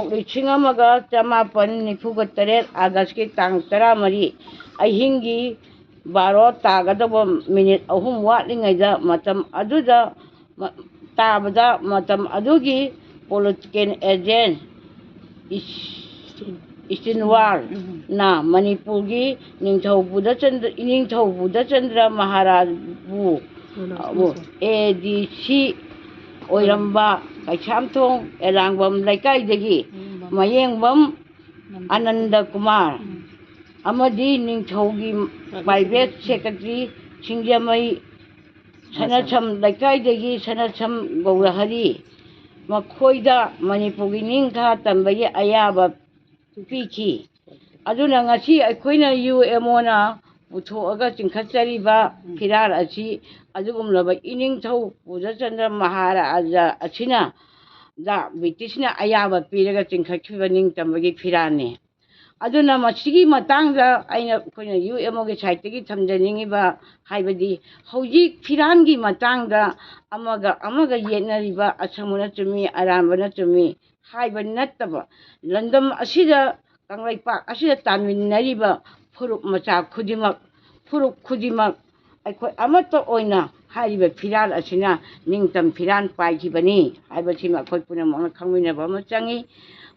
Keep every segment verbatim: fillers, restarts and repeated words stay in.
ꯂꯤꯁꯤꯡ ꯑꯃꯒ ꯆꯃꯥꯄꯟ ꯅꯤꯐꯨꯒ ꯇꯔꯦꯠ ꯑꯥꯒꯁꯀꯤ ꯇꯥꯡ ꯇꯔꯥꯃꯔꯤ ꯑꯍꯤꯡꯒꯤ ꯕꯥꯔꯣ ꯇꯥꯒꯗꯧꯕ ꯃꯤꯅꯤꯠ ꯑꯍꯨꯝ ꯋꯥꯠꯂꯤꯉꯩꯗ, ꯃꯇꯝ ꯑꯗꯨꯗ ꯃ-, ꯇꯥꯕꯗ, ꯃꯇꯝ ꯑꯗꯨꯒꯤ ꯄꯣꯂꯤꯇꯤꯀꯦꯜ ꯑꯦꯖꯦꯟ ꯏꯁ-, ꯏꯁꯇꯤꯟꯋꯥꯜꯅ ꯃꯅꯤꯄꯨꯔꯒꯤ ꯅꯤꯡꯊꯧ ꯕꯨꯙꯆꯟꯗ꯭ꯔ, ꯏꯅꯤꯡꯊꯧ ꯕꯨꯙꯆꯟꯗ꯭ꯔ ꯃꯍꯥꯔꯥꯖꯕꯨ ꯑꯦ ꯗꯤ ꯁꯤ ꯑꯣꯏꯔꯝꯕ ꯀꯩꯁꯥꯝꯊꯣꯡ ꯑꯦꯂꯥꯡꯕꯝ ꯂꯩꯀꯥꯏꯗꯒꯤ ꯃꯌꯦꯡꯕꯝ ꯑꯅꯟꯗ ꯀꯨꯃꯥꯔ ꯑꯃꯗꯤ ꯅꯤꯡꯊꯧꯒꯤ ꯄ꯭ꯔꯥꯏꯚꯦꯠ ꯁꯦꯀ꯭ꯔꯦꯇꯔꯤ ꯁꯤꯡꯖꯃꯩ ꯁꯅꯁꯝ ꯂꯩꯀꯥꯏꯗꯒꯤ ꯁꯅꯁꯝ ꯒꯧꯔꯍꯔꯤ, ꯃꯈꯣꯏꯗ ꯃꯅꯤꯄꯨꯔꯒꯤ ꯅꯤꯡꯊꯥ ꯇꯝꯕꯒꯤ ꯑꯌꯥꯕ ꯄꯤꯈꯤ꯫ ꯑꯗꯨꯅ ꯉꯁꯤ ꯑꯩꯈꯣꯏꯅ ꯌꯨ ꯑꯦꯝ ꯑꯣꯅ ꯄꯨꯊꯣꯛꯑꯒ ꯆꯤꯡꯈꯠꯆꯔꯤꯕ ꯐꯤꯔꯥꯜ ꯑꯁꯤ ꯑꯗꯨꯒꯨꯝꯂꯕ ꯏꯅꯤꯡꯊꯧ ꯕꯨꯙꯆꯟꯗ꯭ꯔ ꯃꯍꯥꯔꯥꯖꯥ ꯑꯁꯤꯅ ꯗ ꯕ꯭ꯔꯤꯇꯤꯁꯅ ꯑꯌꯥꯕ ꯄꯤꯔꯒ ꯆꯤꯡꯈꯠꯈꯤꯕ ꯅꯤꯡꯇꯝꯕꯒꯤ ꯐꯤꯔꯥꯜꯅꯤ꯫ ꯑꯗꯨꯅ ꯃꯁꯤꯒꯤ ꯃꯇꯥꯡꯗ ꯑꯩꯅ, ꯑꯩꯈꯣꯏꯅ ꯌꯨ ꯑꯦꯝ ꯑꯣꯒꯤ ꯁꯥꯏꯠꯇꯒꯤ ꯊꯝꯖꯅꯤꯡꯉꯤꯕ ꯍꯥꯏꯕꯗꯤ, ꯍꯧꯖꯤꯛ ꯐꯤꯔꯥꯟꯒꯤ ꯃꯇꯥꯡꯗ ꯑꯃꯒ ꯑꯃꯒ ꯌꯦꯠꯅꯔꯤꯕ, ꯑꯁꯪꯕꯅ ꯆꯨꯝꯃꯤ, ꯑꯔꯥꯟꯕꯅ ꯆꯨꯝꯃꯤ ꯍꯥꯏꯕ ꯅꯠꯇꯕ, ꯂꯝꯗꯝ ꯑꯁꯤꯗ, ꯀꯪꯂꯩꯄꯥꯛ ꯑꯁꯤꯗ ꯇꯥꯃꯤꯟꯅꯔꯤꯕ ꯐꯨꯔꯨꯞ ꯃꯆꯥ ꯈꯨꯗꯤꯡꯃꯛ, ꯐꯨꯔꯨꯞ ꯈꯨꯗꯤꯡꯃꯛ ꯑꯩꯈꯣꯏ ꯑꯃꯠꯇ ꯑꯣꯏꯅ ꯍꯥꯏꯔꯤꯕ ꯐꯤꯔꯥꯜ ꯑꯁꯤꯅ ꯅꯤꯡꯇꯝ ꯐꯤꯔꯥꯜ ꯄꯥꯏꯈꯤꯕꯅꯤ ꯍꯥꯏꯕꯁꯤꯃ ꯑꯩꯈꯣꯏ ꯄꯨꯝꯅꯃꯛꯅ ꯈꯪꯃꯤꯟꯅꯕ ꯑꯃ ꯆꯪꯉꯤ꯫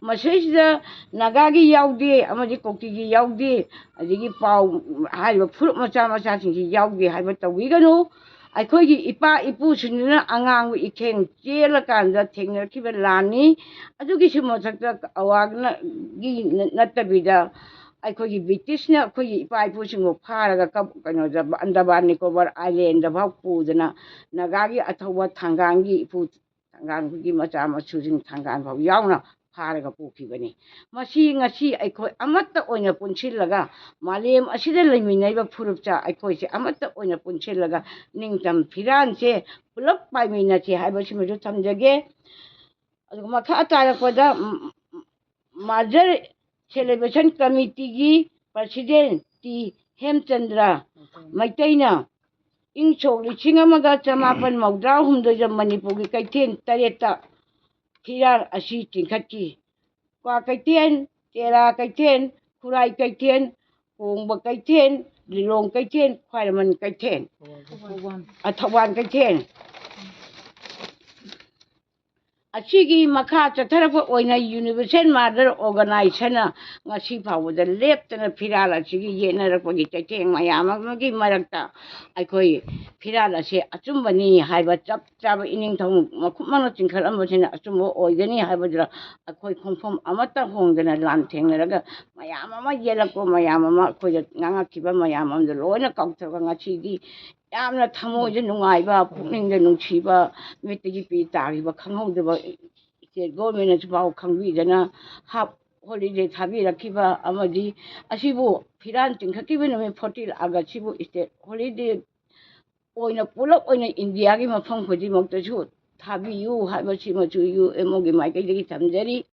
ꯃꯁꯤꯗꯩꯁꯤꯗ ꯅꯥꯒꯥꯒꯤ ꯌꯥꯎꯗꯦ ꯑꯃꯗꯤ ꯀꯨꯀꯤꯒꯤ ꯌꯥꯎꯗꯦ, ꯑꯗꯒꯤ ꯄꯥꯎ ꯍꯥꯏꯔꯤꯕ ꯐꯨꯔꯨꯞ ꯃꯆꯥ ꯃꯆꯥꯁꯤꯡꯁꯤ ꯌꯥꯎꯗꯦ ꯍꯥꯏꯕ ꯇꯧꯕꯤꯒꯅꯨ꯫ ꯑꯩꯈꯣꯏꯒꯤ ꯏꯄꯥ ꯏꯄꯨꯁꯤꯡꯗꯨꯅ ꯑꯉꯥꯡꯕ ꯏꯊꯦꯡ ꯆꯦꯜꯂꯀꯥꯟꯗ ꯊꯦꯡꯅꯔꯛꯈꯤꯕ ꯂꯥꯟꯅꯤ꯫ ꯑꯗꯨꯒꯤꯁꯨ ꯃꯊꯛꯇ ꯑꯋꯥꯒꯤ ꯅꯠꯇꯕꯤꯗ, ꯑꯩꯈꯣꯏꯒꯤ ꯕ꯭ꯔꯤꯇꯤꯁꯅ ꯑꯩꯈꯣꯏꯒꯤ ꯏꯄꯥ ꯏꯄꯨꯁꯤꯡꯕꯨ ꯐꯥꯔꯒ ꯀꯞ-, ꯀꯩꯅꯣꯗ, ꯑꯟꯗꯃꯥꯟ ꯅꯤꯀꯣꯕꯔ ꯑꯥꯏꯂꯦꯟꯗ ꯐꯥꯎ ꯄꯨꯗꯅ, ꯅꯥꯒꯥꯒꯤ ꯑꯊꯧꯕ ꯊꯥꯡꯒꯥꯟꯒꯤ ꯏꯄꯨ, ꯊꯥꯡꯒꯥꯟꯒꯤ ꯃꯆꯥ ꯃꯁꯨꯁꯤꯡ ꯊꯥꯡꯒꯥꯟ ꯐꯥꯎ ꯌꯥꯎꯅ ꯐꯥꯔꯒ ꯄꯨꯈꯤꯕꯅꯤ꯫ ꯃꯁꯤ ꯉꯁꯤ ꯑꯩꯈꯣꯏ ꯑꯃꯠꯇ ꯑꯣꯏꯅ ꯄꯨꯟꯁꯤꯜꯂꯒ, ꯃꯥꯂꯦꯝ ꯑꯁꯤꯗ ꯂꯩꯃꯤꯟꯅꯔꯤꯕ ꯐꯨꯔꯨꯞꯆꯥ ꯑꯩꯈꯣꯏꯁꯦ ꯑꯃꯠꯇ ꯑꯣꯏꯅ ꯄꯨꯟꯁꯤꯜꯂꯒ, ꯅꯤꯡꯇꯝ ꯐꯤꯔꯥꯟꯁꯦ ꯄꯨꯂꯞ ꯄꯥꯏꯃꯤꯟꯅꯁꯤ ꯍꯥꯏꯕꯁꯤꯃꯁꯨ ꯊꯝꯖꯒꯦ꯫ ꯑꯗꯨꯒ ꯃꯈꯥ ꯇꯥꯔꯛꯄꯗ, ꯎꯝ, ꯃꯥꯖꯔ ꯁꯦꯂꯦꯕ꯭ꯔꯦꯁꯟ ꯀꯃꯤꯇꯤꯒꯤ ꯄ꯭ꯔꯁꯤꯗꯦꯟ ꯇꯤ ꯍꯦꯝꯆꯟꯗ꯭ꯔ ꯃꯩꯇꯩꯅ ꯏꯪ ꯁꯣꯛ ꯂꯤꯁꯤꯡ ꯑꯃꯒ ꯆꯃꯥꯄꯟ ꯃꯧꯗ꯭ꯔꯥ ꯍꯨꯝꯗꯣꯏꯗ ꯃꯅꯤꯄꯨꯔꯒꯤ ꯀꯩꯊꯦꯜ ꯇꯔꯦꯠꯇ ꯐꯤꯔꯥꯜ ꯑꯁꯤ ꯆꯤꯡꯈꯠꯈꯤ꯫ ꯀ꯭ꯋꯥꯀꯩꯊꯦꯜ, ꯇꯦꯔꯥ ꯀꯩꯊꯦꯜ, ꯈꯨꯔꯥꯏ ꯀꯩꯊꯦꯜ, ꯀꯣꯡꯕ ꯀꯩꯊꯦꯜ, ꯂꯤꯂꯣꯡ ꯀꯩꯊꯦꯜ, ꯈ꯭ꯋꯥꯏꯔꯝꯕꯟ ꯀꯩꯊꯦꯜ, ꯑ, ꯊꯧꯕꯥꯜ ꯀꯩꯊꯦꯜ꯫ ꯑꯁꯤꯒꯤ ꯃꯈꯥ ꯆꯠꯊꯔꯛꯄ ꯑꯣꯏꯅ Universal Mother Organizationꯅ ꯉꯁꯤ ꯐꯥꯎꯕꯗ ꯂꯦꯞꯇꯅ ꯐꯤꯔꯥꯜ ꯑꯁꯤꯒꯤ ꯌꯦꯠꯅꯔꯛꯄꯒꯤ ꯆꯩꯊꯦꯡ ꯃꯌꯥꯝ ꯑꯃꯒꯤ ꯃꯔꯛꯇ ꯑꯩꯈꯣꯏ ꯐꯤꯔꯥꯜ ꯑꯁꯤ ꯑꯆꯨꯝꯕꯅꯤ ꯍꯥꯏꯕ ꯆꯞ ꯆꯥꯕ ꯏꯅꯤꯡꯊꯧ ꯃꯈꯨꯞꯃꯛꯅ ꯆꯤꯡꯈꯠꯂꯝꯕꯁꯤꯅ ꯑꯆꯨꯝꯕ ꯑꯣꯏꯒꯅꯤ ꯍꯥꯏꯕꯗꯨꯗ ꯑꯩꯈꯣꯏ ꯈꯣꯡꯐꯝ ꯑꯃꯠꯇ ꯍꯣꯡꯗꯅ ꯂꯥꯟꯊꯦꯡꯅꯔꯒ ꯃꯌꯥꯝ ꯑꯃ ꯌꯦꯜꯂꯛꯄ ꯃꯌꯥꯝ ꯑꯃ ꯑꯩꯈꯣꯏꯗ ꯉꯥꯡꯉꯛꯈꯤꯕ ꯃꯌꯥꯝ ꯑꯃꯗꯣ ꯂꯣꯏꯅ ꯀꯥꯎꯊꯣꯛꯑꯒ ꯉꯁꯤꯗꯤ ꯌꯥꯝꯅ ꯊꯃꯣꯏꯗ ꯅꯨꯡꯉꯥꯏꯕ, ꯄꯨꯛꯅꯤꯡꯗ ꯅꯨꯡꯁꯤꯕ, ꯃꯤꯠꯇꯒꯤ ꯄꯤ ꯇꯥꯈꯤꯕ ꯈꯪꯍꯧꯗꯕ, state governmentꯅꯁꯨ ꯄꯥꯎ ꯈꯪꯕꯤꯗꯅ half holiday ꯊꯥꯕꯤꯔꯛꯈꯤꯕ ꯑꯃꯗꯤ ꯑꯁꯤꯕꯨ ꯐꯤꯔꯥꯟ ꯆꯤꯡꯈꯠꯈꯤꯕ ꯅꯨꯃꯤꯠ fourteen Augustꯁꯤꯕꯨ state holiday ꯑꯣꯏꯅ ꯄꯨꯂꯞ ꯑꯣꯏꯅ ꯏꯟꯗꯤꯌꯥꯒꯤ ꯃꯐꯝ ꯈꯨꯗꯤꯡꯃꯛꯇꯁꯨ ꯊꯥꯕꯤꯌꯨ ꯍꯥꯏꯕꯁꯤꯃꯁꯨ UMOꯒꯤ ꯃꯥꯏꯀꯩꯗꯒꯤ ꯊꯝꯖꯔꯤ꯫